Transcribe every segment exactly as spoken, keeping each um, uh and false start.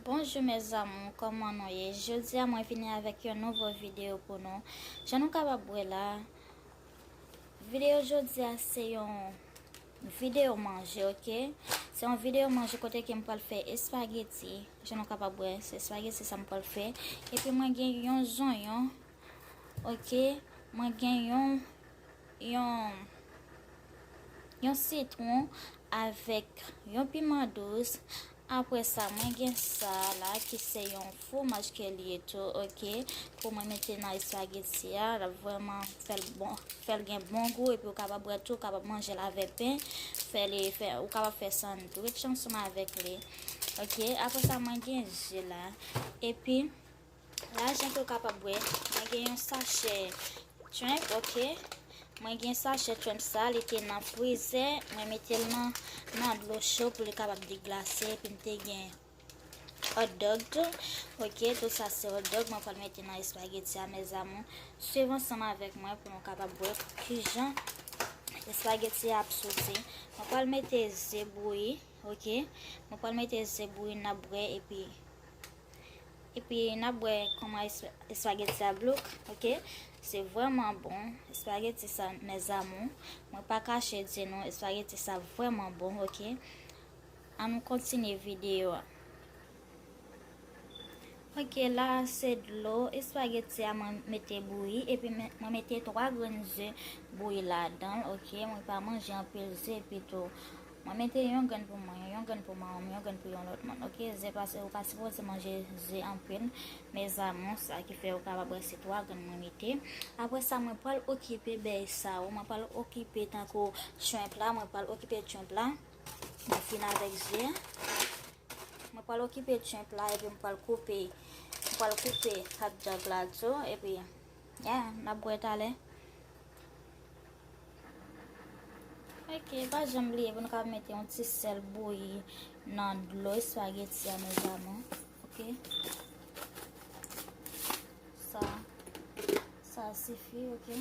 Bonjou mes amours, kòman nou ye? Jodi a mwen vini avèk yon nouvo videyo pou nou. Jan nou kapab wè la, videyo jodi a se yon videyo manje, oke? Se yon videyo manje kote ke m pral fè espageti. Jan nou kapab wè, se espageti sa m pral fè. Epi mwen gen yon zonyon, oke? Mwen gen yon, yon, yon sitwon avèk yon piman dous. Apre sa, mwen gen sa la ki se yon fwomaj ke li ye tou, oke? Pou mwen mete nan espageti a, l ap vrèman fè l bon, fè l gen bon gou, epi ou kapab bwè tou, ou kapab manje l avè pen, fè li, fè, ou kapab fè sandwich ansanm avèk li, oke? Apre sa, mwen gen je la, epi la, jan ke w kapab wè, mwen gen yon sachè shrimp, oke? Mwen gen sachè shrimp sa, li te nan frizè, mwen mete l nan, nan dlo cho pou li kapab deglase, epi m te gen hot dog tou, oke? Tout sa se hot dog, mwen pral mete nan espageti a, mes amours. Swiv ansanm avèk mwen pou nou kapab wè kijan espageti a ap soti. Mwen pral mete ze bouyi, oke? Mwen pral mete ze bouyi nan bwè, epi Epi n ap wè kòman esp-, espageti ap look, oke? Se vrèman bon, espageti sa, mes amours. Mwen pa kache di nou, espageti sa vrèman bon, oke? An nou kontinye videyo a. Oke, la se dlo espageti a mwen mete bouyi, epi mwen, mwen mete twa grenn ze bouyi ladan l, oke? Mwen pa manje anpil ze, epi tou, mwen mete yon grenn pou mwen, yon grenn pou manman m, yon grenn pou yon lòt moun, oke? Ze pa, ou pa sipoze manje ze anpil, mes amours, sa ki fè ou kapab wè se twa grenn mwen mete. Apre sa, mwen pral okipe bèy sa yo, mwen pral okipe tankou shrimp la, mwen pral okipe shrimp la. Mwen fin avèk ze a. Mwen pral okipe shrimp la, epi mwen pral koupe, mwen pral koupe hot dog la tou, epi, yeah, n ap wè talè. Oke, pa janm bliye pou nou ka mete yon ti sèl bouyi nan dlo espageti a, mes amours. Oke? Sa, sa sifi, oke?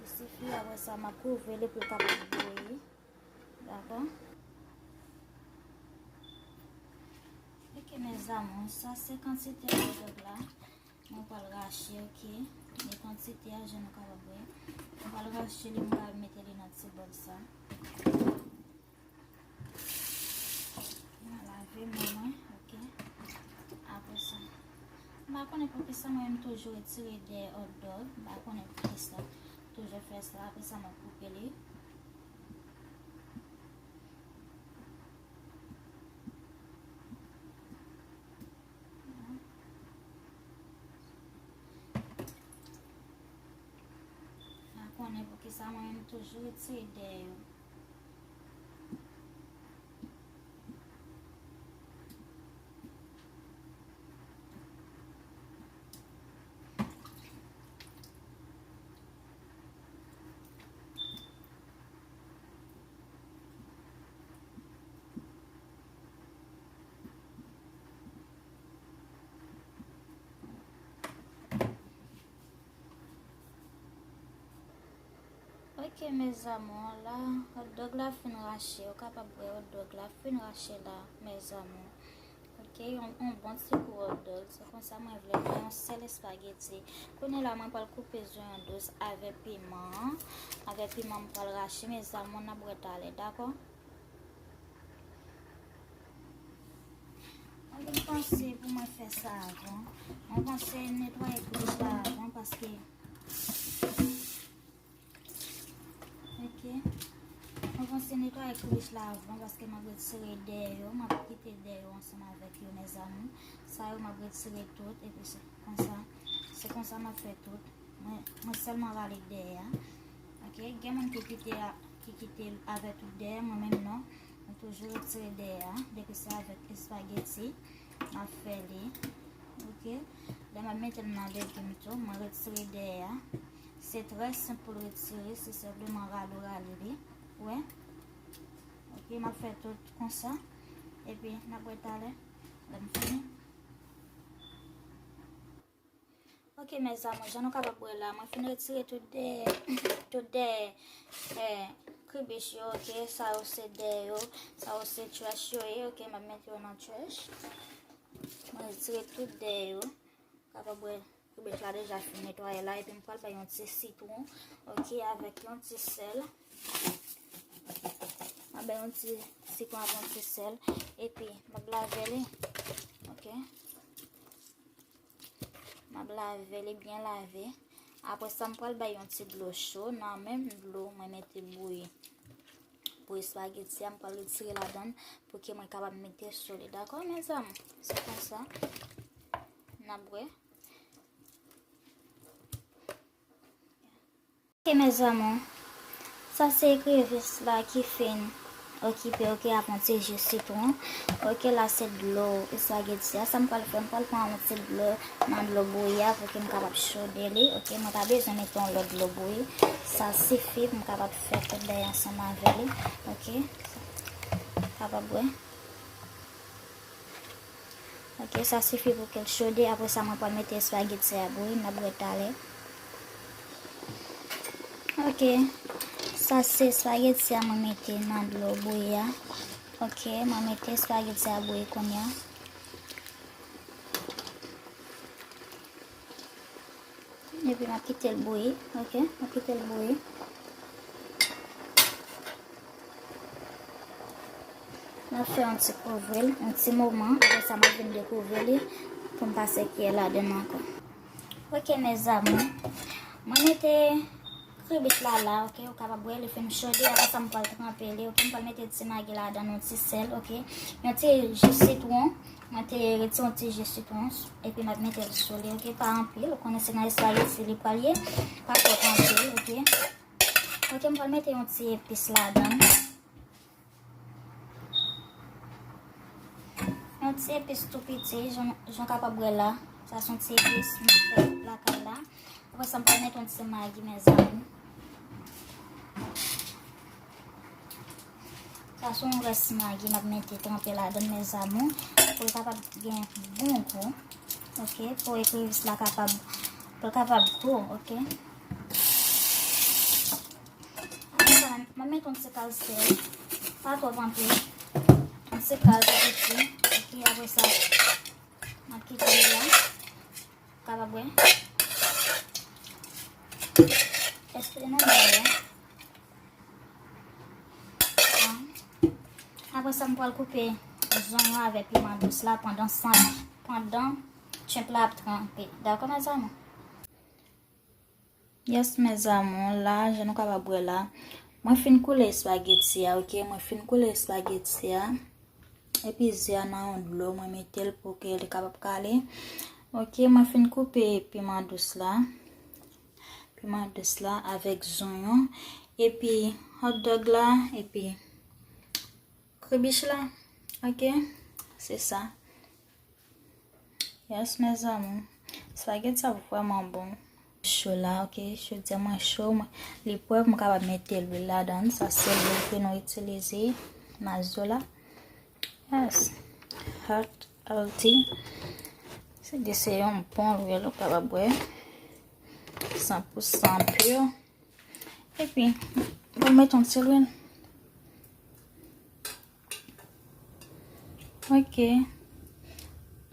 Li sifi, apre sa, m ap kouvri li pou l kapab bouyi. Dakò? Oke, mes amours, sa se kantite hot dog la. Mwen pral rache, oke. Men kantite a, jan nou kapab wè. Mwen pral rache li, mwen pral mete li nan ti bòl sa. Mwen lave men mwen, oke. Apre sa, m pa konnen poukisa mwen menm toujou retire dèyè hot dog. M pa konnen poukisa. Toujou fè sa. Apre sa, mwen koupe li. Pa konnen poukisa mwen menm toujou retire dèyè yo. Ok, mes amours, la, hot dog la fin rache. Ou kapab wè hot dog la fin rache la, mes amours. Ok, yon, yon bon ti kou hot dog. Se konsa mwen vle fè yon sèl espageti. Kounye la, mwen pral koupe zonyon dous avè piman an. Avè piman, mwen pral rache, mes amours, n ap wè talè, dakò? Mwen te panse pou mwen fè sa avan. Mwen panse netwaye kwich la avan, paske Ok. Mwen panse netwaye kwich la avan, paske m ap retire dèyè yo. M ap kite dèyè yo ansanm avèk yo, mes amours. Sa yo, m ap retire tout, epi se konsa, se konsa m ap fè tout. Mwen, mwen sèlman rale dèyè a. Ok. Gen moun ki kite a, ki kite avè tout dèyè, mwen menm non. Mwen toujou retire dèyè a. Depi se avèk espageti, m ap fè li. Ok. Lè m ap mete l nan legim tou, mwen retire dèyè a. Se trè senp pou l retire, se senpleman rale w rale li. Ou wè? Ok, m ap fè tout konsa. Epi, n ap wè talè, lè m fini. Ok, mes amours, jan nou kapab wè la, mwen fin retire tout dèyè, tout dèyè, eh, Kribich yo, oke, sa yo se dèyè yo, sa yo se trash yo ye, oke, m ap mete yo nan trash. Mwen retire tout dèyè yo. Kapab wè, kribich la deja fin netwaye la, epi m pral bay yon ti sitwon, oke, avèk yon ti sèl. M ap bay yon ti sitwon avèk yon ti sèl, epi m ap lave li, oke. M ap lave li byen lave. Apre sa, m pral bay yon ti dlo cho nan menm dlo mwen mete bouyi pou espageti a. M pral retire ladan l pou ke mwen kapab mete sou li. Dakò, mezanmi? Se konsa. N ap wè. Ok, mes amours. Sa se ekrevis la ki fin okipe, oke, ak yon ti ji sitwon. Oke, la se dlo espageti a. Sa m pral fè, m pral pran yon ti dlo nan dlo bouyi a pou ke m kapab chode li. Oke, mwen pa bezwen mete yon lòt dlo bouyi. Sa sifi pou m kapab fè tout bagay ansanm avè li. Oke, kapab wè. Ok, sa sifi pou ke l chode. Apre sa, mwen pral mete espageti a bouyi, n ap wè talè. Ok, sa se espageti a mwen mete nan dlo bouyi a. Ok, mwen mete espageti a bouyi kounye a. Epi m ap kite l bouyi, ok? M ap kite l bouyi. M ap fè yon ti kouvri l, yon ti moman, apre sa m ap vin dekouvri li pou m pase kyè ladan l ankò. Ok, mes amours, mwen mete kribich la la, ok? Ou kapab wè li fin chode, apre sa m pral tranpe li, ok? M pral mete ti magi ladan l, yon ti sèl, ok? Yon ti ji sitwon. Mwen te retire yon ti ji sitwon, epi m ap mete l sou li, ok? Pa anpil, ou konnen se nan espageti li pral ye, pa twòp anpil, ok? Ok, m pral mete yon ti epis ladan l. Yon ti epis tou piti, jan, jan w kapab wè la. Sa se yon ti epis, m ap fè lakay la. Apre sa, m pral mete yon ti magi, mes amours. Sa se yon rès magi m ap mete tranpe ladan l, mes amours, pou l kapab gen bon gou. Ok, pou ekrevis la kapab, pou l kapab gou, ok. Apre sa, m ap mete yon ti kal sèl, pa twòp anpil. Yon ti kal tou piti, ok, apre sa, m ap kite li la. Kapab wè. Èske nan mwen wè? Apre sa, m pral koupe zonyon avèk piman dous la pandan san, pandan shrimp la ap tranpe. Dakò, mes amours? Yes, mes amours, la, jan nou kapab wè la, mwen fin koule espageti a, ok? Mwen fin koule espageti a. Epi ze a nan yon dlo, mwen mete l pou ke li kapab kale. Ok, mwen fin koupe piman dous la. Piman dous la avèk zonyon. Epi hot dog la, epi kribich la. Ok, se sa. Yes, mes amours. Espageti sa vrèman bon. Cho la, ok. Jodi a mwen cho, mwen, li prè pou m kapab mete lwil ladan l. Sa se lwil ke nou itilize, Mazola. Yes. Heart, healthy. Se di se yon bon lwil ou kapab bwè. San pou san pur. Epi, mwen mete yon ti lwil. Ok.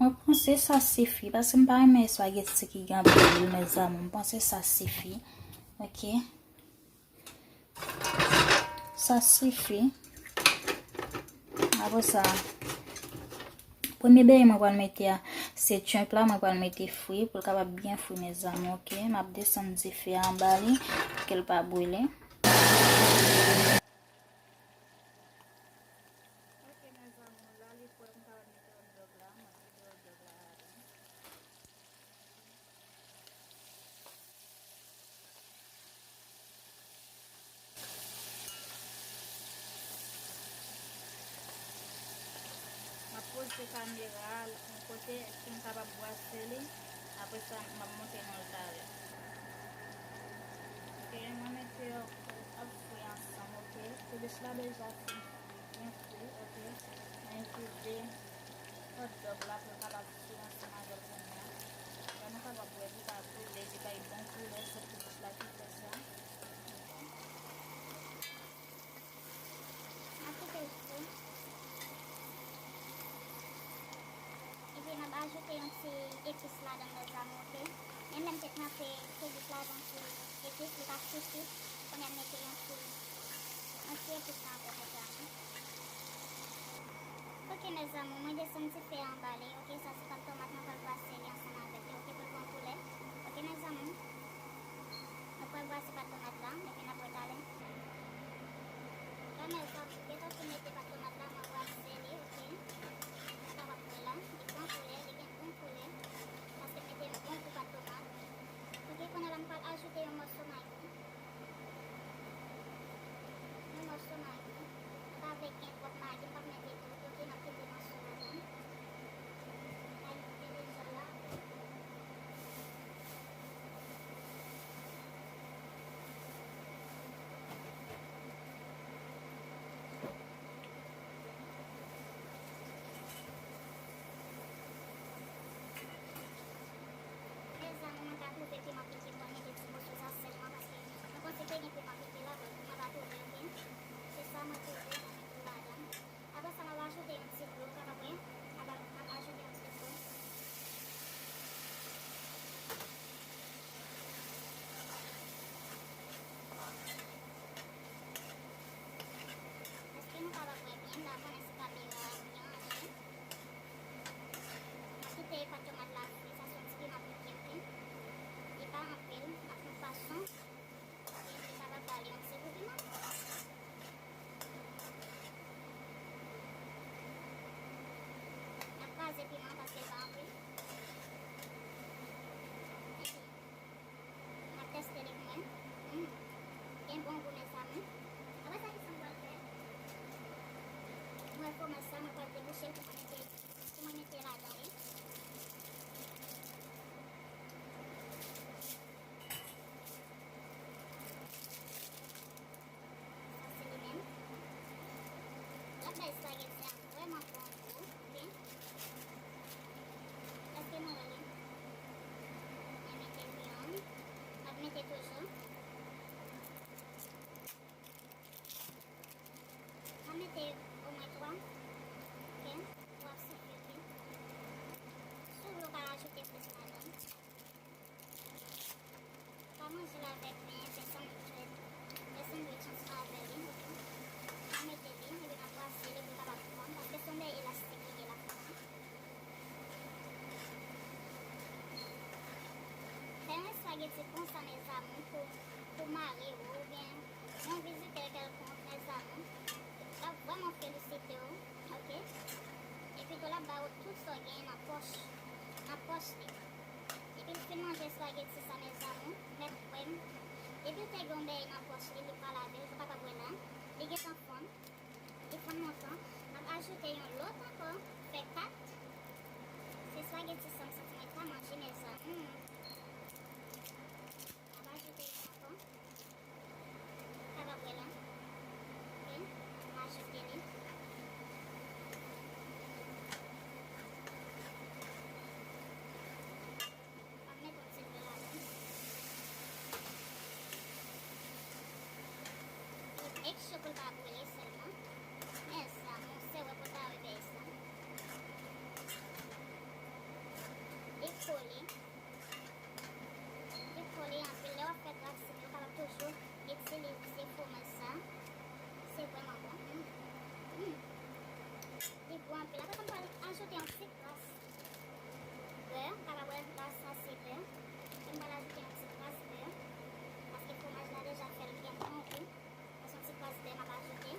Mwen panse sa sifi, paske m pa renmen espageti ki gen anpil lwil, mes amours. Mwen panse sa sifi. Ok. Sa sifi. Apre sa, premye bagay mwen pral mete a, se shrimp la, mwen pral mete fri pou l kapab byen fri, mes amours, ok? M ap desann dife a anba li pou ke l pa brile. Ok, mes amours, la li prè pou m kapab mete hot dog la, m ap kite hot dog la ladan. M ap poze kamera a yon kote pou m kapab brase li. Apre sa, m ap montre nou l talè. Ok, mwen mete yo ap fri ansanm, ok? Kribich la deja fin fri, byen fri, ok? Mwen enfize hot dog la pou l kapab fri ansanm avè l kounye a. Jan nou kapab wè, li pa koule, li bay bon koulè, se kribich la ki fè sa. Ok. Ajoute yon ti epis ladan, mezanmi, oke? Menm lè m te tranpe epis ladan, ti epis, li pa sifi. Kounye a m mete yon ti, yon ti epis la ankò, mezanmi. Oke, mezanmi, mwen desann ti fe a anba li, oke? Sa se pat tomat, mwen pral brase li ansanm avèk li, oke, pou l pran koulè. Oke, mezanmi? Nou pral brase pat tomat la, epi n ap retale. La, mezanmi, gentan fin mete pat tomat la, mwen brase li, oke? Sa w ap wè la, li pran koulè, li gen bon koulè, paske m mete yon bon gou pat tomat. Oke, kounye a la, m pral ajoute yon mòso magi. Yon mòso magi. Nou pa vle gen twòp magi, m p ap mete tout, oke, n ap kite mòso ladan. Magi te deja la. Mezanmi, mwen pa twouve piman pike pou mwen mete ti moso sa sèlman, paske mwen panse te gen piman pike la, bon, mwen pa twouve, oke? Se sa mwen twouve, mwen mete l ladan. Apre sa, m ap ajoute yon ti dlo, w kapab wè, m ap, m ap ajoute yon ti dlo. Èske nou kapab wè byen? M pa konnen si kamera a byen rantre. M ap kite pat tomat la fri, sa se yon ti piman pike, oke? Li pa anpil, m ap fè yon fason. Epi sa va ba li yon ti gou piman. N ap kraze piman paske l pa anpil. Epi, n ap teste li pou mwen. Hmm. Gen bon gou, mezanmi. Apre sa, kisa m pral fè? Mwen, fwomaj sa, mwen pral debouche l pou mwen mete, pou mwen mete ladan li. Sa se li menm. L ap bay espageti a vrèman bon gou, oke? Èske nou wè li? Mwen mete vyann. M ap mete toujou. M ap mete omwen twa, oke? Pou ap sifi, oke? Si w vle, w ka ajoute plis ladan. Pa manje l avèk pen, fè sandwich, fè sandwich ansanm avè li, oke? Mwen mete li, epi mwen brase li pou l kapab fonn, paske se yon bagay elastik li ye la, fonn. Fè yon espageti konsa, mezanmi, pou, pou mari w, oubyen yon vizitè kèlkonk, mezanmi, l ap vrèman felisite w, oke? Epi tou, l ap ba ou tout sa w genyen nan pòch, nan pòch li. Epi l fin manje espageti sa, mezanmi, mèt kwè m. Depi l te gen yon bèy nan pòch li, li pa lave l, ou kapab wè la. Li gentan fonn. Li fonn lontan. M ap ajoute yon lòt ankò. Fè kat. Se espageti sa m santi mwen ta manje, mezanmi. M ap ajoute yon ankò. Kapab wè la. Oke. M ajoute li. M ap mete yon ti dlo ladan. Make sure pou l pa brile sèlman. Mezanmi, se wè pou ta wè bèy sa. Li kole. Li kole anpil. Lè w ap fè gratine, ou kapab toujou itilize fwomaj sa. Se vrèman bon. Mm. Mm. Li gou anpil. Apre sa, m pral ajoute yon ti kras bè. Ou kapab wè la, sa se bè. M pral ajoute yon ti kras bè. Paske fwomaj la deja fè l gen bon gou. Sa se yon ti kras bè m ap ajoute.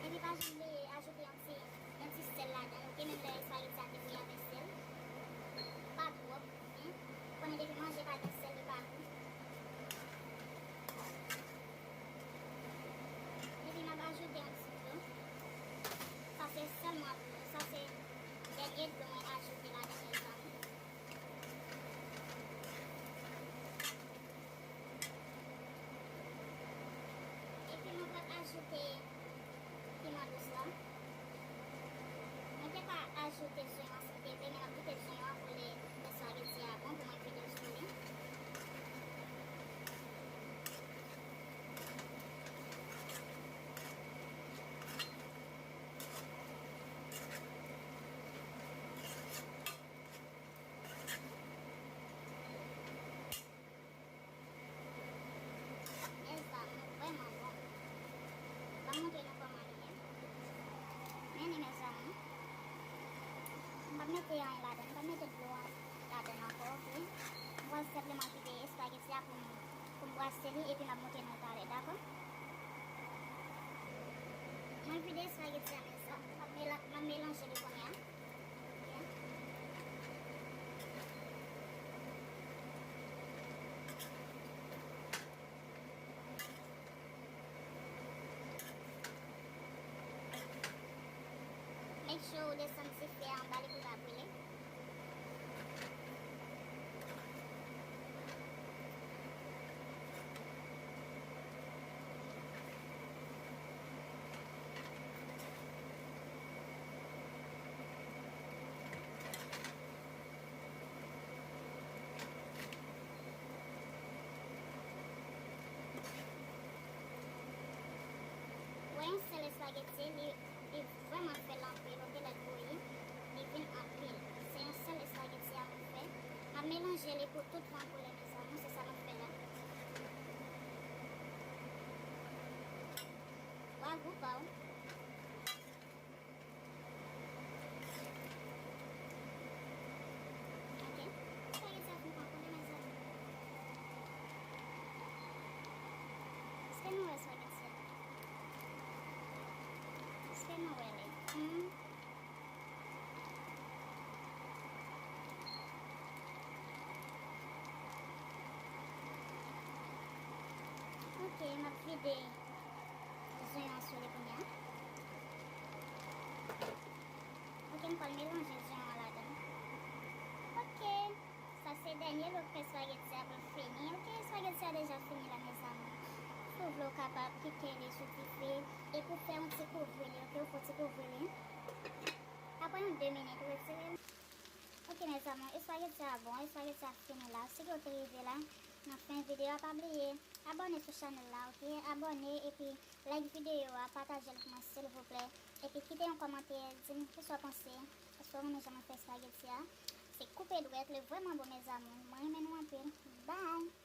Epi pa janm bliye ajoute yon ti, yon ti sèl ladan l, oke? Menm lè espageti a te bouyi avèk sèl. Pa twòp, en. Ou konnen depi manje pa gen sèl, li pa gou. Epi m ap ajoute yon ti dlo. Sa se sèlman dlo. Sa se dènye dlo mwen ajoute ladan, mezanmi. Epi nou pral ajoute piman dous la. Mwen te ka ajoute zonyon an si m te vle, men m ap kite zonyon an pou lè, lè espageti a bon pou mwen vide sou li. Mwen montre nou kòman li ye. Men li, mezanmi. M p ap mete anyen ladan, m p ap mete dlo ladan ankò, oke? M pral senpleman vide espageti a pou m, pou m brase li, epi m ap montre nou talè, dakò? Mwen vide espageti a, mezanmi. M ap mela-, m ap melanje li kounye a. Oke. Make sure ou desann dife a anba li pou l pa brile. Wè yon sèl espageti, li, li vrèman fèl anpil, oke, lè l bouyi, li vin anpil. Se yon sèl espageti a mwen fè. M ap melanje li pou tout van koule, mezanmi, se sa m ap fè la. Wè gou pa w. Ok. Espageti a fin pran koulè, mezanmi. Èske nou wè espageti a? Èske nou wè li? Hmm. Ok, m ap vide zonyon an sou li kounye a. Ok, m pral melanje zonyon an ladan. Ok, sa se dènye lòt espageti a pou l fini. Ok, espageti a deja fini la, mezanmi. Si w vle, w kapab kite li sou dife epi w fè yon ti kouvri li, ok, ou fè yon ti kouvri li. Apre yon de minit, ou retire l. Ok, mezanmi, espageti a bon, espageti a fini la. Si w te rive la, nan fen videyo a, pa bliye abòne sou chanèl la, ok? Abòne epi like videyo a, pataje l pou mwen, silvouplè. Epi kite yon kòmantè, di m kisa w panse. Èske w renmen jan mwen fè espageti a? Se koupe dwèt, li vrèman bon, mezanmi. Mwen renmen nou anpil. Bye!